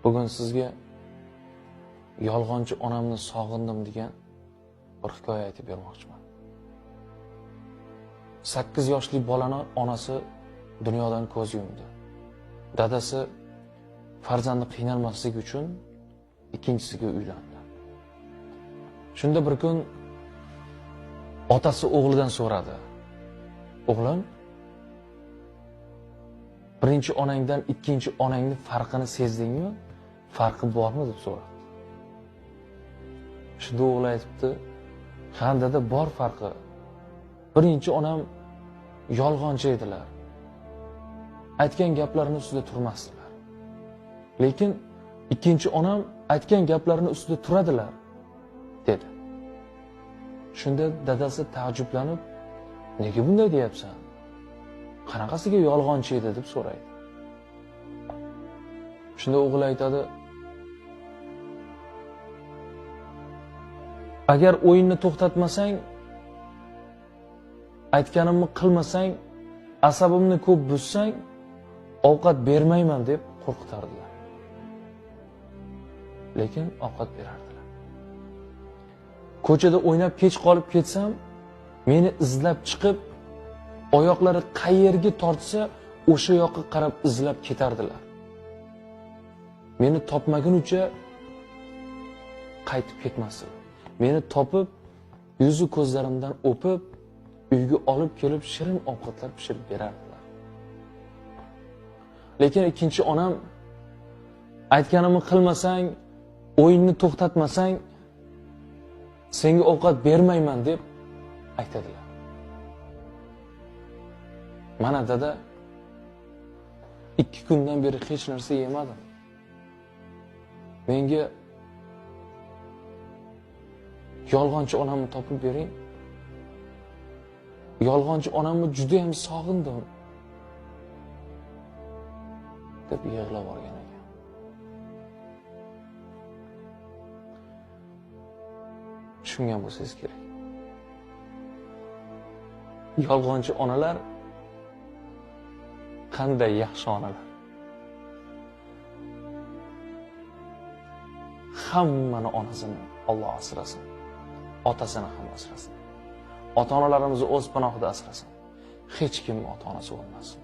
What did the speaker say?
Bugun sizga yolg'onchi onamni sog'indim degan bir hikoya aytib bermoqchiman. 8 yoshli bolani onasi dunyodan ko'z yumdi. Dadasi farzandi qiynalmasligi uchun ikkinchisiga uylandi. Shunda bir kun otasi o'g'lidan so'radi. O'g'lim, birinchi onangdan ikkinchi onangni farqini sezdingmi? Farqi bormi deb so'radi. Shunda o'g'li aytibdi, ha dada, bor farqi. Birinchi onam yolg'onchi edilar. Aytgan gaplarini ustida turmasdilar. Lekin ikkinchi onam aytgan gaplarini ustida turadilar, dedi. Shunda dadasi taajjublanib, nega bunday deyapsan? Qanaqasiga yolg'onchi edi deb so'raydi. Shunda o'g'li aytadi, agar o'yinni to'xtatmasang, aytganimni qilmasang, asabimni ko'p buzsang, ovqat bermayman deb qo'rqitardilar. Lekin ovqat berardilar. Ko'chada o'ynab kech qolib ketsam, meni izlab chiqib, oyoqlari qayerga tortsa, o'sha yoqqa qarab izlab ketardilar. Meni topmagunicha qaytib ketmasdilar. Meni topib, yuzi ko'zlarimdan o'pib, uyga olib kelib shirin ovqatlar pishirib berardilar. Lekin ikkinchi onam aytganimni qilmasang, o'yinni to'xtatmasang, senga ovqat bermayman deb aytadilar. Mana dada, 2 kundan beri hech narsa yemadim. Menga yolg'onchi onamni topib bering. Yolg'onchi onamni juda ham sog'indim deb yig'lab olgan ekan. Tushungan bo'lsangiz kerak. Yolg'onchi onalar qanday yaxshi onalar. Hammani onasini Alloh asrasin. Otasini ham asrasin. Ota-onalarimizni o'z panohida asrasin. Hech kim ota-onasi o'lmasin.